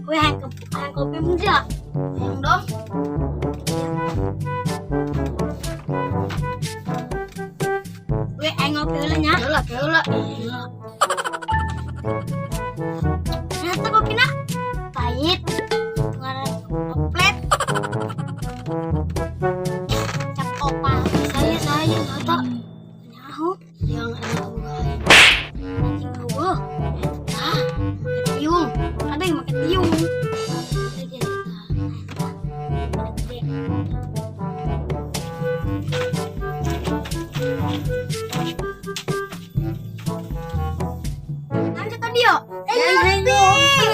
Weh, hayang kopi muda. Hayang dong. Weh, aing ngopi heula nya. Heula, heula. Ternyata kopina pahit. Ngaran oplet. Cap opal. Saya kata nyaho Yang enak wae. Anjing eueuh. Ah, make tiung. Ada yang make tiung. Lanjut tadi yo. Ngopi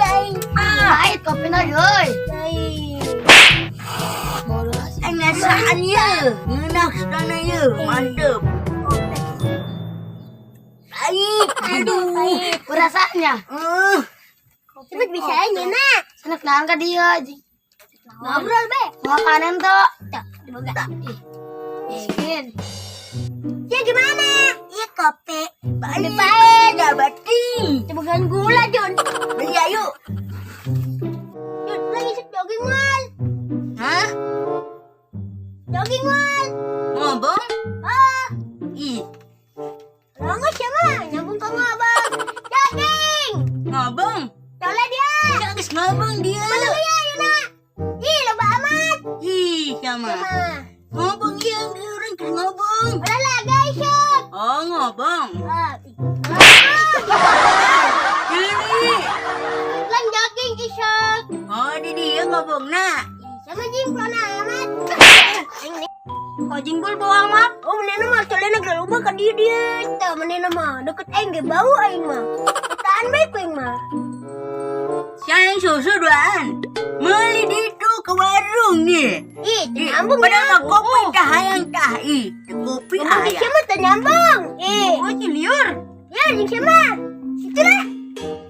aing. Pahit kopina euy. Bolos. Aing ngasaan ye, ngeunah sana ye, mantep. Pahit, aduh. Rasanya. Cepet bisa aja nak. Sanak nangka dia anjing. Ngobrol be. Makanan tuh. Tak, diboga. Miskin. Ya gimana? Iya kopi. Pahit, pahit, dah batin. Coba gula Jon. Beli ayo. Jon lagi isep jogging mal. Hah? Jogging mal. Ngobong? Ah, Ih, Longo siapa? Nyambung ke ngobong. Jogging. ngobong. Toleh dia. Geus ngobong dia. Mana dia Yuna? Ih, loba amat. Ih, sama. Sama. Ngobong dia, orang keur ngobong. Udah lah guys, yuk. Oh, ngobong. Ah, Ini. Lang jogging isok. Oh, di dia ngobong nak. Sama jing plona amat. Oh, jingbul bawa amat. Oh, manehna mah colena geloba ka dieu dieu. Tah manehna mah deket aing ge bau aing mah. Tahan bae ku aing mah. Sayang susu duaan. Meuli ditu ke warung nih. Ih, teu nyambung Padahal mah kopi tah hayang tah. Ih, teu kopi Ngomong jeung hayang. siapa teu nyambung. Ih, Oh, ciliur. ya jeung siapa? Itulah.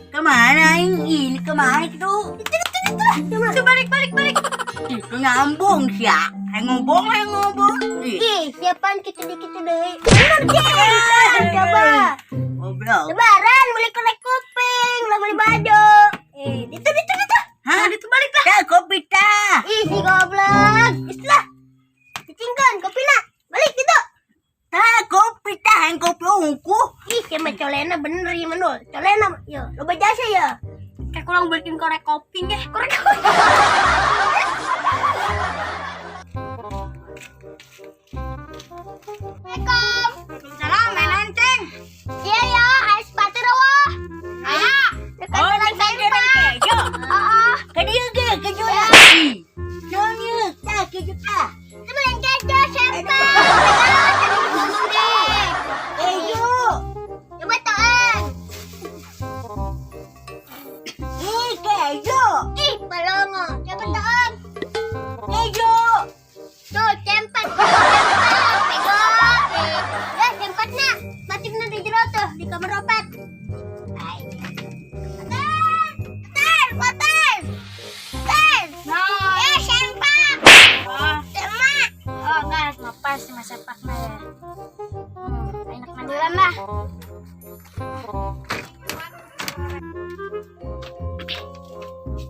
Kemana aing? Ini kemana itu? Itulah. Siapa? Tuh balik balik balik. Itu nyambung sih ya. Hayang ngobong, hayang ngobong. Ih, Ih, siapaan kitu di kitu deui. Bener jeung. Coba. goblok. Lebaran beli korek kuping, lah beli baju. Eh, itu itu itu. Hah? Itu balik lah. Tah kopi tah. Ih, si goblok. Istilah. Cicingkan kopi nak. Balik gitu. Tah kopi tah hayang kopi ungkuh. Ih, siapa colena bener ya manul. Colena, yo, loba jasa ya. Kayak kurang beliin korek kopi nggih. Korek kopi. Assalamualaikum. Waalaikumsalam, main lonceng. Iya ya, ayo sepatu rawa. Ayo. Dekat Oh, jalan dekat sempak. kejo. Heeh. Ka dieu ge kejo. Ih. Naon ieu? Tah kejo tah. Itu main kejo sempak. Tadi ngomong deh. Kejo. Coba toan. Ih, kejo. Ih, pelongo. Coba toan. Kejo. Tuh, cempat. Cempat. Pego. Ya, sempatnya. Batiknya di jero tuh, di kamar opat. Ay. Kotor. Kotor, kotor. Kotor. Nah. Eh, sempak. Oh, Semak. oh, guys, lepas sama sepak mah ya. Enak mandilan lah.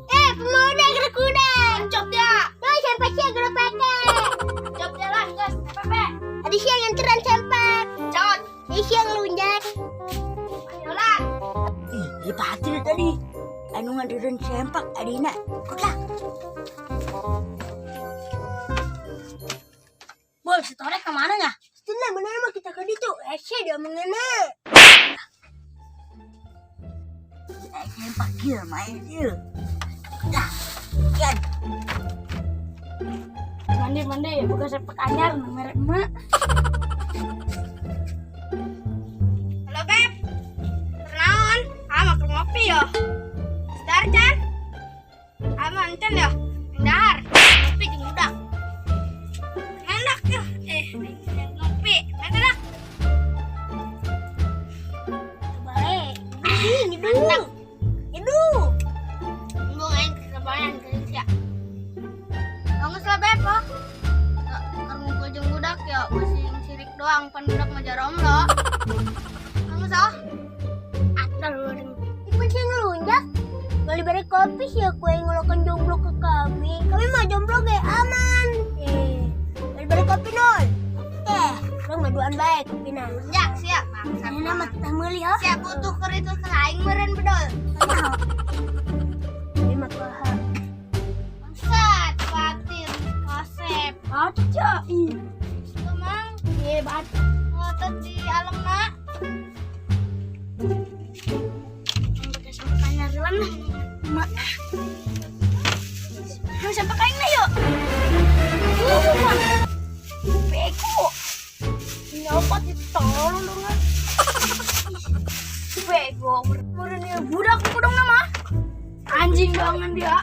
Eh, pemuda gerak kuda. Cop ya. Tuh, sempak sih gerak pakai. Cop ya lah, guys. Pepe. Ada siang yang teran sempak. Cot. Ini siang lunjak. Ayolah. Ih, ieu patil tadi. Anu ngantereun sempak adina. Ikutlah. Bol, si Torek kemana ya? Setelah mana mah kita ke ditu. Hese dia mengena. Sempak kieu main ieu. Dah. Kan. Mandi mandi, bukan sepak anyar, merek emak. Halo Beb, kenaon? Ah, makan ngopi yo. Sedar Chan? Ah, mancan ya? Dahar, ngopi jeung budak. Enak ya, ngopi, enak dak. Baik. Ini dulu. Itu. Embung aing kesabaran geuning sia. Bangus lah Beb, oh. Keur ngumpul jeung budak ya, masih sirik doang, pan budak mah jarom lo. Kamu sah? Atur. Ipun sih ngelunjak. Nggak diberi kopi sih aku yang ngelokan jomblo ke kami. Kami mah jomblo gak aman. Eh, nggak diberi kopi nol. Teh, orang maduan baik kopi nah. Lunjak siap bangsat. Ini nama kita meuli ha. Siap butuh keur itu ke aing meureun bedol. Ini mah kaha. Bangsat, batir, kasep. Aja. Ih, Tuh mang, iya bat. ngotot di alam nak. Pakai sampai lah. Mak. Lu sampai kain na yuk. Bego. Nyopot ditolong dong. Bego. Murni budak kudung nama. Anjing banget dia.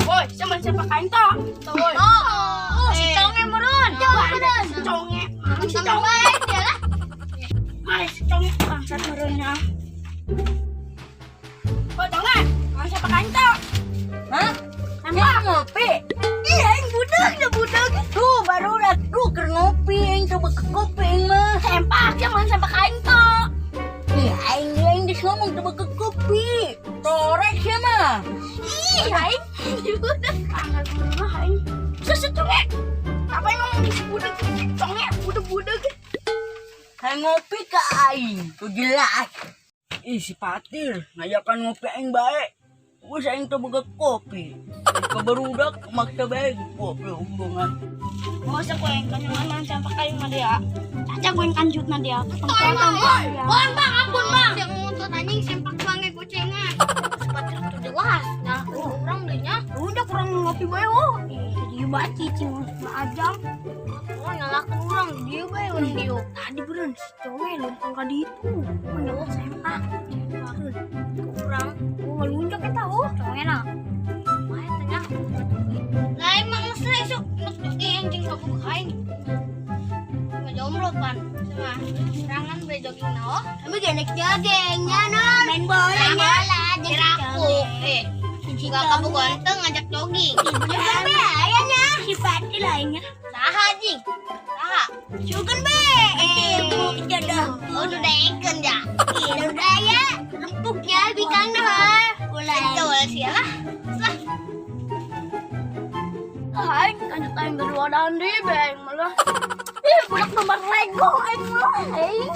Woi, sama siapa kain tak? Woi. Oh, si conge murun. Murun. Si conge. Si Sama conge. baik dia lah. Mari si conge bangsat murunnya. Oh, conge. Mau siapa kain tak? Hah? Yang ngopi? Iya, yang budak, ya budak. Tuh, baru dah tuh keur ngopi, aing coba ke kopi aing mah. Sempak, jangan sampai kain tak. Iya, aing aing geus ngomong coba ke kopi. Torek sia mah. Ih, aing. Budak. Bangsat murun aing. Susu conge. Apa yang ngomong di budak? Conge, budak-budak. Hayang ngopi ka aing, tuh jelas. Ih, si Patir ngajakan ngopi aing bae. Wes aing teu boga kopi. Ke barudak maksa bae kopi hubungan. Nggak usah gue yang kanjutan sampai kain mah dia. Caca gue yang kanjut mah dia. Tolong bang, bang, bang, ampun bang. Yang nguntut anjing sempak banget kucingan. Sepatir tuh jelas, nah orang deh nya. Udah kurang ngopi bae oh. Jadi banget cicing ajam. Oh, nyalakan orang dia bae orang dia. Tadi beren si conge lempang ka ditu. Mana sempak. Kurang. Oh, ngelunjak kita oh. Conge nah. Wah, tanya. Lah emang mesra esok nuk jogging anjing kamu kain. Ngejomblo pan sama serangan be jogging na oh. Kami gak naik jogging ya non. Main bola Main ya. bola jadi aku. Eh, jika kamu ganteng ngajak jogging. Sugan be ayahnya. Si Pati lainnya. Saha jing. Saha. Sugan be. Eh, jodoh. Oh, udah eken ya. Iya, udah ya. Rempuknya bikang dah. Betul sih lah. Lah, Aing kanjut aing kedua dandi be aing malah. Ih, budak nomor lego aing mah. Aing.